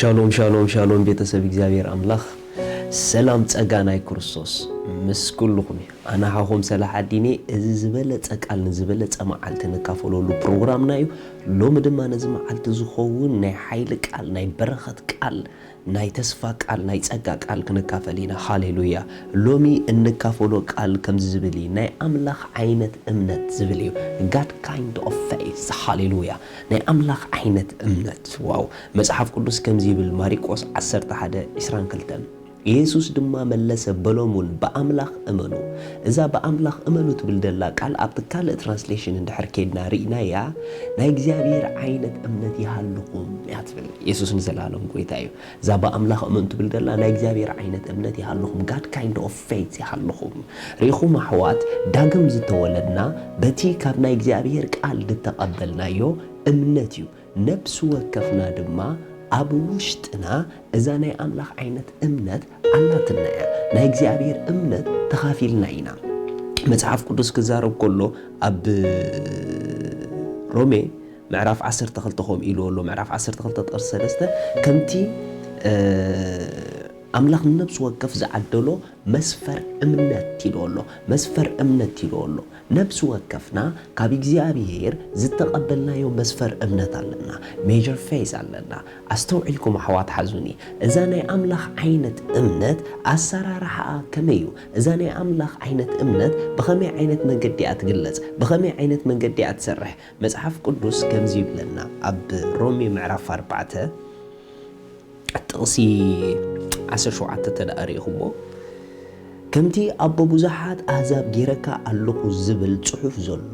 ሻሎም ሻሎም ሻሎም፣ ቤተሰብ እግዚኣብሔር ኣምላኽ፣ ሰላም ጸጋ ናይ ክርስቶስ ምስ ኩልኹም እዩ። ኣነ ሓኹም ሰላሕ ኣዲኔ። እዚ ዝበለጸ ቃል ንዝበለጸ መዓልቲ ንካፈለሉ ፕሮግራምና እዩ። ሎሚ ድማ ነዚ መዓልቲ ዝኸውን ናይ ሓይሊ ቃል፣ ናይ በረኸት ቃል፣ ናይ ተስፋ ቃል፣ ናይ ጸጋ ቃል ክንካፈል ኢና። ሃሌሉያ። ሎሚ እንካፈሎ ቃል ከምዚ ዝብል እዩ፣ ናይ ኣምላኽ ዓይነት እምነት ዝብል እዩ። God kind of faith። ሃሌሉያ። ናይ ኣምላኽ ዓይነት እምነት። ዋው። መጽሓፍ ቅዱስ ከምዚ ይብል፣ ማሪቆስ ዓሰርተ ሓደ ዕስራን ክልተን፣ ኢየሱስ ድማ መለሰ በሎም እውን፣ ብኣምላኽ እመኑ። እዛ ብኣምላኽ እመኑ ትብል ደላ ቃል ኣብቲ ካልእ ትራንስሌሽን እንድሕር ኬድና ርኢናያ፣ ናይ እግዚኣብሔር ዓይነት እምነት ይሃልኹም እያ ትብል። ኢየሱስ ንዘለኣለም ጎይታ እዩ። እዛ ብኣምላኽ እመኑ ትብል ደላ ናይ እግዚኣብሔር ዓይነት እምነት ይሃልኹም፣ God kind of faith ይሃልኹም። ርኢኹም ኣሕዋት፣ ዳግም ዝተወለድና በቲ ካብ ናይ እግዚኣብሔር ቃል ዝተቐበልናዮ እምነት እዩ። ነብሲ ወከፍና ድማ ኣብ ውሽጥና እዛ ናይ ኣምላኽ ዓይነት እምነት ኣላትና እያ። ናይ እግዚኣብሔር እምነት ተኻፊልና ኢና። መጽሓፍ ቅዱስ ክዛረብ ከሎ ኣብ ሮሜ ምዕራፍ ዓሰርተ ክልተ ከምኡ ኢሉ ኣሎ። ምዕራፍ ዓሰርተ ክልተ ጥቕሲ ሰለስተ፣ ከምቲ፣ እ፣ ኣምላኽ ንነብሲ ወከፍ ዝዓደሎ መስፈር እምነት ኢሉ ኣሎ። መስፈር እምነት ኢሉ ኣሎ። ነብሲ ወከፍና ካብ እግዚኣብሔር ዝተቐበልናዮ መስፈር እምነት ኣለና። ሜጀር ፌዝ ኣለና። ኣስተውዒልኩም ኣሕዋት ሓዙኒ። እዛ ናይ ኣምላኽ ዓይነት እምነት ኣሰራርሓኣ ከመይ እዩ? እዛ ናይ ኣምላኽ ዓይነት እምነት ብኸመይ ዓይነት መንገዲ እያ ትግለጽ? ብኸመይ ዓይነት መንገዲ እያ ትሰርሕ? መጽሓፍ ቅዱስ ከምዚ ይብለና ኣብ ሮሜ ምዕራፍ ኣርባዕተ ጥቕሲ ዓሰርተ ሸውዓተ ተደኣ ርኢኹሞ፣ ከምቲ ኣቦ ብዙሓት ኣህዛብ ጌረካ ኣለኹ ዝብል ጽሑፍ ዘሎ፣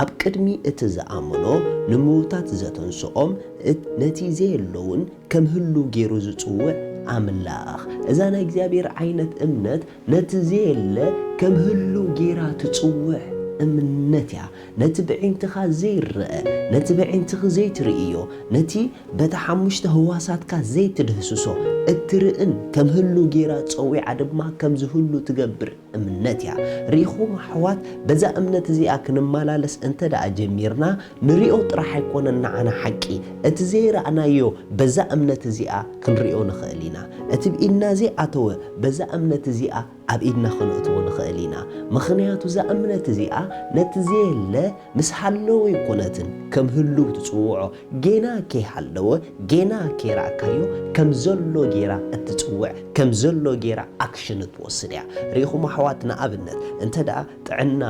ኣብ ቅድሚ እቲ ዝኣመኖ ንምዉታት ዘተንስኦም፣ እት-፣ ነቲ ዘየሎ እውን ከም ህሉው ጌሩ ዝጽውዕ ኣምላኽ። እዛ ናይ እግዚኣብሔር ዓይነት እምነት ነቲ ዘየለ ከም ህሉው ጌራ ትጽውዕ እምነት እያ። ነቲ ብዒንትኻ ዘይረአ፣ ነቲ ብዒንትኺ ዘይትርእዮ፣ ነቲ በታ ሓሙሽተ ህዋሳትካ ዘይትድህስሶ እትርእን ከም ህሉው ጌራ ጸዊዓ ድማ ከም ዝህሉ ትገብር እምነት እያ። ርኢኹም ኣሕዋት፣ በዛ እምነት እዚኣ ክንመላለስ እንተ ደኣ ጀሚርና፣ ንሪኦ ጥራሕ ኣይኮነን ንዓና ሓቂ፣ እቲ ዘይረኣናዮ በዛ እምነት እዚኣ ክንሪኦ ንኽእል ኢና። እቲ ብኢድና ዘይኣተወ በዛ እምነት እዚኣ ኣብ ኢድና ከነእትዎ ንኽእል ኢና። ምኽንያቱ እዛ እምነት እዚኣ ነቲ ዘየለ ምስ ሃለወ ኣይኮነትን ከም ህሉው ትጽውዖ። ጌና ከይሃለወ፣ ጌና ከይረኣካዮ ከም ዘሎ ጌራ እትጽውዕ፣ ከም ዘሎ ጌራ ኣክሽን እትወስድ እያ። ርኢኹም ኣሕዋት፣ ንኣብነት እንተ ደኣ ጥዕና፣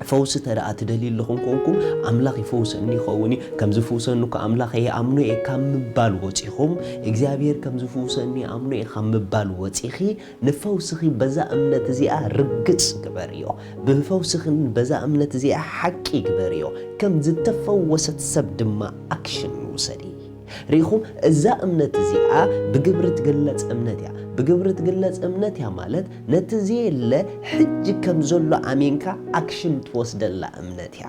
ፈውሲ እንተ ደኣ ትደልዩ ኣለኹም ኮንኩም፣ ኣምላኽ ይፈውሰኒ ይኸውን እዩ፣ ከም ዝፍውሰኒ እኮ ኣምላኽ እየ ኣምኖ እየ ካብ ምባል ወጺኹም፣ እግዚኣብሔር ከም ዝፍውሰኒ ኣምኖ እየ ካብ ምባል ወጺኺ፣ ንፈውስኺ በዛ እምነት እዚኣ ርግጽ ግበርዮ። ብፈውስኽን በዛ እምነት እዚኣ ሓቂ ግበርዮ። ከም ዝተፈወሰት ሰብ ድማ ኣክሽን ውሰዲ። ርኢኹም፣ እዛ እምነት እዚኣ ብግብሪ ትግለጽ እምነት እያ። ብግብሪ ትግለጽ እምነት እያ ማለት ነቲ ዘየለ ሕጂ ከም ዘሎ ኣሚንካ ኣክሽን ትወስደላ እምነት እያ።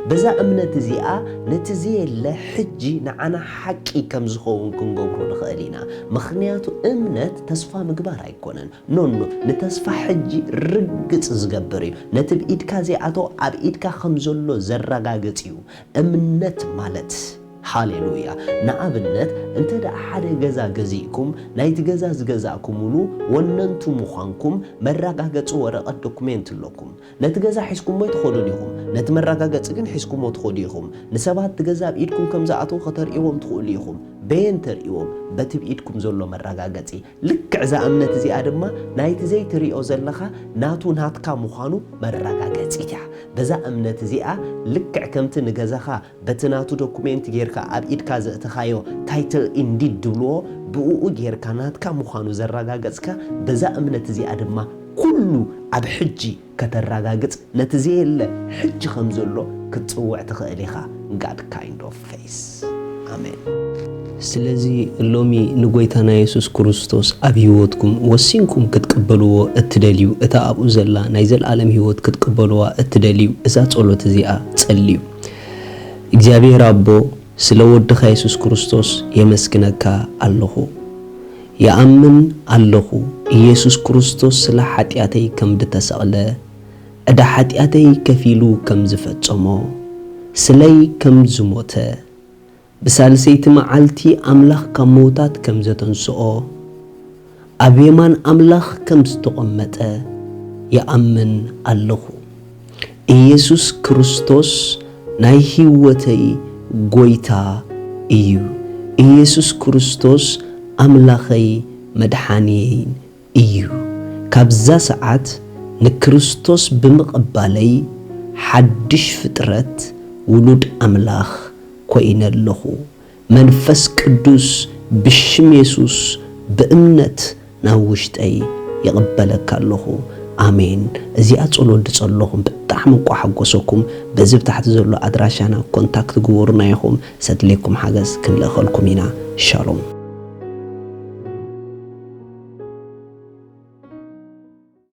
በዛ እምነት እዚኣ ነቲ ዘየለ ሕጂ ንዓና ሓቂ ከም ዝኸውን ክንገብሮ ንኽእል ኢና። ምኽንያቱ እምነት ተስፋ ምግባር ኣይኮነን። ኖኖ፣ ንተስፋ ሕጂ ርግጽ ዝገብር እዩ። ነቲ ብኢድካ ዘይኣተወ ኣብ ኢድካ ከም ዘሎ ዘረጋግጽ እዩ እምነት ማለት። ሃሌሉያ። ንኣብነት፣ እንተ ደኣ ሓደ ገዛ ገዚእኩም፣ ናይቲ ገዛ ዝገዛእኩምሉ ወነንቱ ምዃንኩም መረጋገጺ ወረቐት ዶኩሜንት ኣለኩም። ነቲ ገዛ ሒዝኩሞ ኣይትኸዱን ኢኹም። ነቲ መረጋገጺ ግን ሒዝኩሞ ትኸዱ ኢኹም። ንሰባት እቲ ገዛ ኣብ ኢድኩም ከም ዝኣተወ ከተርእይዎም ትኽእሉ ኢኹም። በየን ተርእይዎም? በቲ ብኢድኩም ዘሎ መረጋገጺ። ልክዕ እዛ እምነት እዚኣ ድማ ናይቲ ዘይትርእዮ ዘለኻ ናቱ ናትካ ምዃኑ መረጋገጺት እያ። በዛ እምነት እዚኣ ልክዕ ከምቲ ንገዛኻ በቲ ናቱ ዶኩሜንት ጌርካ ኣብ ኢድካ ዘእተኻዮ ታይትል ኢንዲድ ድብልዎ ብእኡ ጌርካ ናትካ ምዃኑ ዘረጋገጽካ፣ በዛ እምነት እዚኣ ድማ ኩሉ ኣብ ሕጂ ከተረጋግጽ፣ ነቲ ዘየለ ሕጂ ከም ዘሎ ክትጽውዕ ትኽእል ኢኻ። God kind of faith። ኣሜን። ስለዚ ሎሚ ንጎይታና የሱስ ክርስቶስ ኣብ ህይወትኩም ወሲንኩም ክትቅበልዎ እትደልዩ፣ እታ ኣብኡ ዘላ ናይ ዘልኣለም ህይወት ክትቅበልዋ እትደልዩ፣ እዛ ጸሎት እዚኣ ጸልዩ። እግዚኣብሔር ኣቦ፣ ስለ ወድኻ የሱስ ክርስቶስ የመስግነካ ኣለኹ። ይኣምን ኣለኹ፣ ኢየሱስ ክርስቶስ ስለ ሓጢኣተይ ከም ድተሰቕለ፣ ዕዳ ሓጢኣተይ ከፊሉ ከም ዝፈጸሞ፣ ስለይ ከም ዝሞተ፣ ብሳልሰይቲ መዓልቲ ኣምላኽ ካብ ምዉታት ከም ዘተንስኦ፣ ኣብ የማን ኣምላኽ ከም ዝተቐመጠ ይኣምን ኣለኹ። ኢየሱስ ክርስቶስ ናይ ህይወተይ ጐይታ እዩ። ኢየሱስ ክርስቶስ ኣምላኸይ መድሓንየይን እዩ። ካብዛ ሰዓት ንክርስቶስ ብምቕባለይ ሓድሽ ፍጥረት ውሉድ ኣምላኽ ኮይነ ኣለኹ። መንፈስ ቅዱስ ብሽም የሱስ ብእምነት ናብ ውሽጠይ ይቕበለካ ኣለኹ። ኣሜን። እዚኣ ጸሎት ዝጸለኹም ብጣዕሚ እንቋ ሓጎሰኩም። በዚ ብታሕቲ ዘሎ ኣድራሻና ኮንታክት ግበሩና ኢኹም። ሰድሌኩም ሓገዝ ክንልእኸልኩም ኢና። ሻሎም።